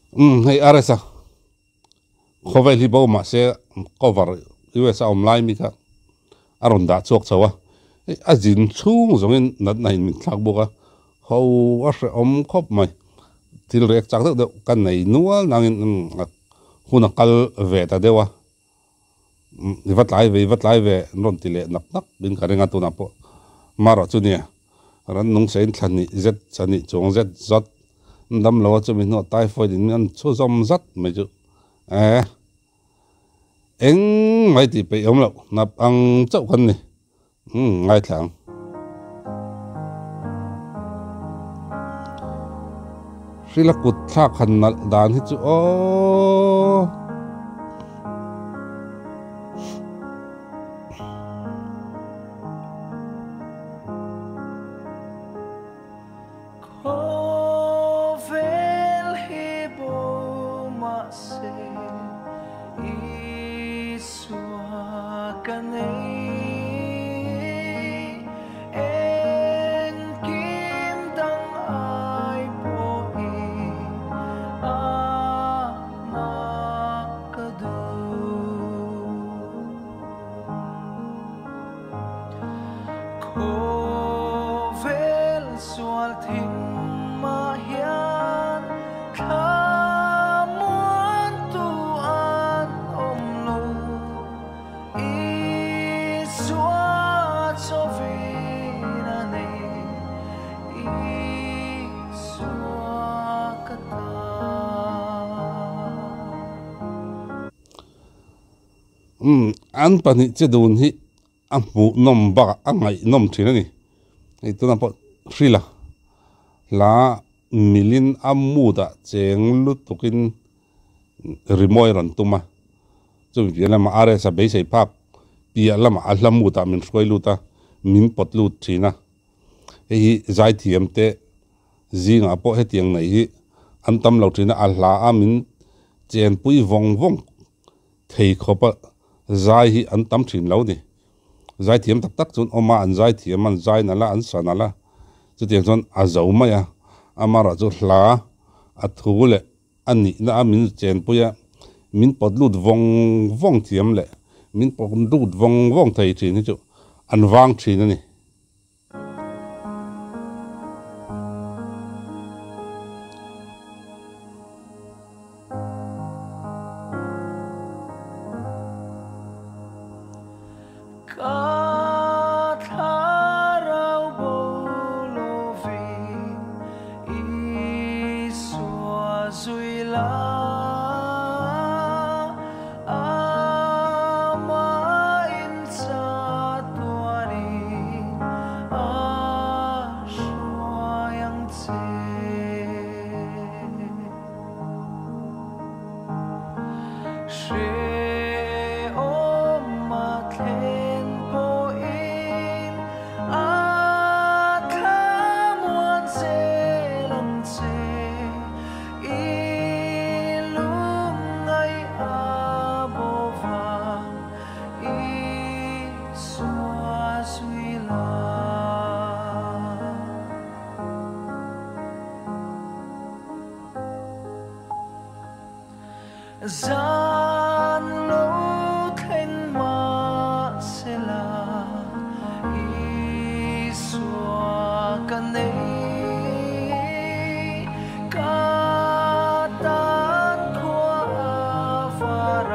Umm hei RS a khawvel hi bo mahse cover US a awm lai mi kha a rawn dah chhuak chho a, hei a zin chhung zawngin natna in min thlak bawk a, ho a hrehawm khawp mai. Thil rek chak deuh deuh ka nei nual nangin umm hun a kal ve ta deuh a, i va tlai ve i va tlai ve an rawn ti leh nak nak in ka ring a tunah pawh marawh chu nia rannung sein thla hnih zet thla hnih chuang zet zawt an dam lo a chumi hnuah typhoid in an chhu zawm zat mai chu eh eng mai tih peih awm loh hnap ang chauh kan ni umm ngaithla ang. Hrila kut thlak han nalh dan hi chu aww. Khawvel hi bo mahse Isua ka nei Engkim dang ai pawhin amah ka duh. Khawvel sual thim mah hian thlamuantu an awm lo. Isua chawin a nei, Isua ka ta. Umm, an pahnih che dun hi a hmuhnawm bakah a ngaihnawm thin a ni. Hei tunah pawh Hrila hla milin a mood ah cheng lutukin rimawi a rawn tum a, chumi piah lamah RS a beisei phak piah lamah a hla mood ah min hruai lut a, min pawt lut thin a. Hei hi zaithiam te zingah pawh hetiang nei hi an tam lo thin a, a hla a min chenpui vawng vawng Thei khawpa zai hi an tam thin lo ni. Zai thiam tak tak chuan awm a, an zai thiam a, an zai nalh a, an sa nalh a, chutiang chuan a zo mai a. Amaherawhchu hla a thu leh a nihna a min chenpui a, min pawt lut vawng vawng thiam leh min pawt lut vawng vawng thei thin hi chu an vang thin a ni. Ka thlarau bo lovin Isua zui la. I lungngai a bo vang Isua zui la. Zan lo thleng mahsela Isua ka nei. Ka tan khua a var a,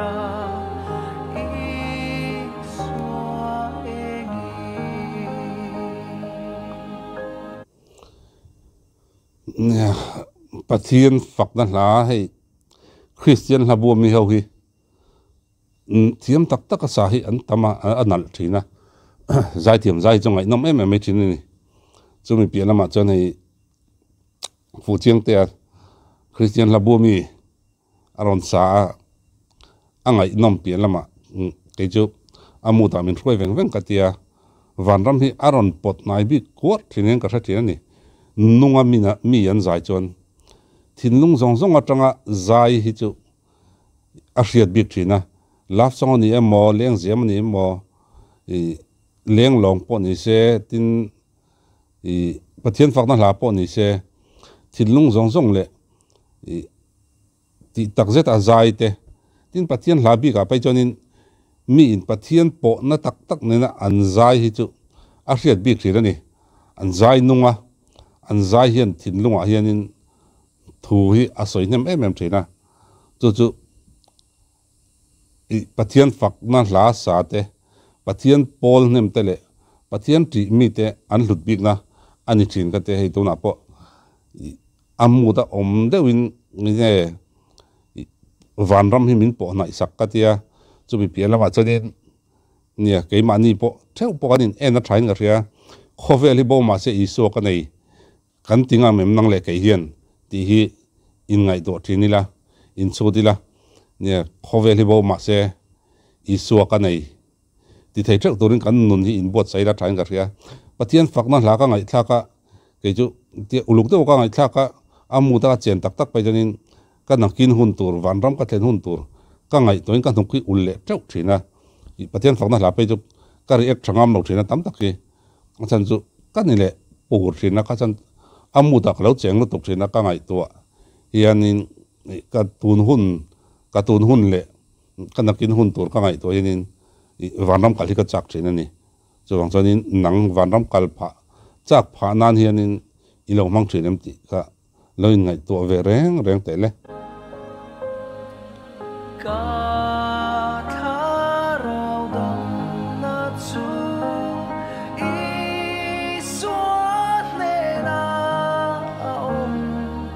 Isua engin. Pathian fakna hla hei Kristian hla buam mi ho hi thiam tak tak a sa hi an tam a, a nalh thin a, zaithiam zai chu ngaihnawm em em mai thin a ni. Chumi piah lamah chuan hei Fuhchiangtea Kristian hla bu ami a rawn sa a, a ngaihnawm piah lamah kei chu a mood ah min hruai veng veng ka tia, vanram hi a rawn pawt hnai bik kuar thin hian ka hre thin a ni. Nunga mi an zai chuan thinlung zawng zawng atanga zai hi chu a hriat bik thin a, love song a ni emaw, lengziam a ni emaw, ih lenglawng pawh ni se tin Ih Pathian fakna hla pawh ni se, thinlung zawng zawng leh ih Tih tak zet a zai te. Tin Pathian hla bik ah phei chuanin mi in Pathian pawhna tak tak nena an zai hi chu a hriat bik thin a ni. An zai nung a, an zai hian thinlungah hianin thu hi a sawi hnem em em thin a. Chu chu i Pathian fakna hla sa te, Pathian pawl hnem te leh Pathian ṭih mi te an hlut bikna a ni thin ka ti a, hei tunah pawh i a mood a awm deuhin nge i vanram hi min pawh hnaih sak ka ti a, chumi piah lamah chuanin nia keimahni pawh theuh pawh kan in en a thain ka hria, khawvel hi bo mahse Isua ka nei Kan ti ngam em nang leh kei hian tih hi inngaihtuah thin ila, inchhut ila, nia khawvel hi bo mahse Isua ka nei ti thei theuh turin kan nun hi inbuatsaih ila thain ka hria. Pathian fakna hla ka ngaihthlak a, kei chu tia uluk deuh ka ngaihthlak a, a mood a ka chen tak tak phei chuanin ka nakin hun tur, vanram ka thlen hun tur ka ngaihtuahin ka hnuk hi ul leh teuh thin a, Pathian fakna hla phei chu ka react tha ngam lo thin a tam tak hi. A chhan chu ka ni leh pur thin a, ka chhan a mood ah ka lo cheng lutuk thin a, ka ngaihtuah hianin ka tun hun ka tun hun leh ka nakin hun tur ka ngaihtuah hianin vanram kal hi ka chak thin a ni. Chuvang chuanin nang vanram kal phah chak phah nan hianin i lo hmang thin em tih kha lo inngaihtuah ve reng reng teh le. Ka thlarau damna chu Isua hnenah a awm.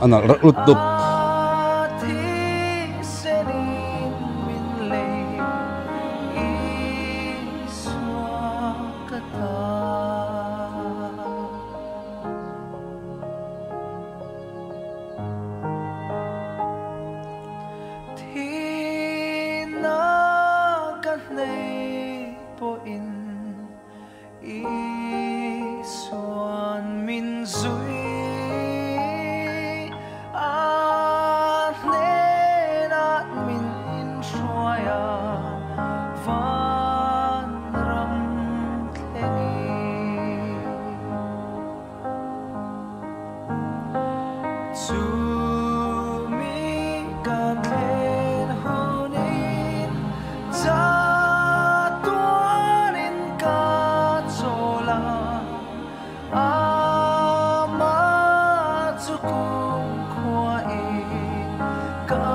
A nalh reuh lutuk. A thisenin min lei Isua ka ta. Thihna ka hnei pawhin Isuan min zui a hnenah min inhruai a vanram thlengin. Chumi ka thlen hunin chatuanin ka chawl a, amah chu kumkhuain ka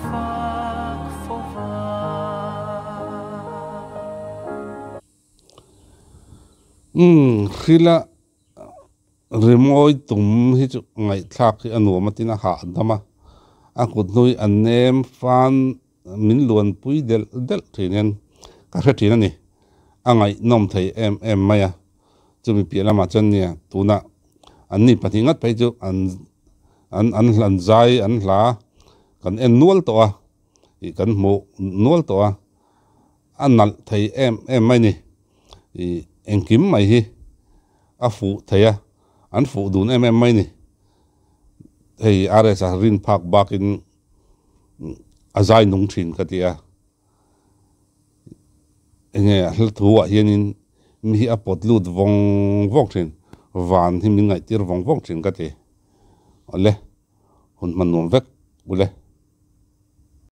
fak fo va. Umm, hrila Rimawi tum hi chu ngaihthlak hi a nuam a tin a hahdam a, a kut hnui a nem fan min luanpui delh delh thin hian ka hre thin a ni. A ngaihnawm thei em em mai a, chumi piah lamah chuan nia tunah an ni pahnih ngat phei chu an an an an zai an hla kan en nual tawh a, ih kan hmuh nual tawh a. A nalh thei em em mai ni. Ih engkim mai hi a fuh thei a, an fuh dun em em mai ni. Hei RS a rin phak bakin a zai nung thin ka ti a. Enge a hla thu ah hianin mi hi a pawt lut vawng vawng thin, van hi min ngaihtir vawng vawng thin ka ti. Awle, hun hman nuam vek ule.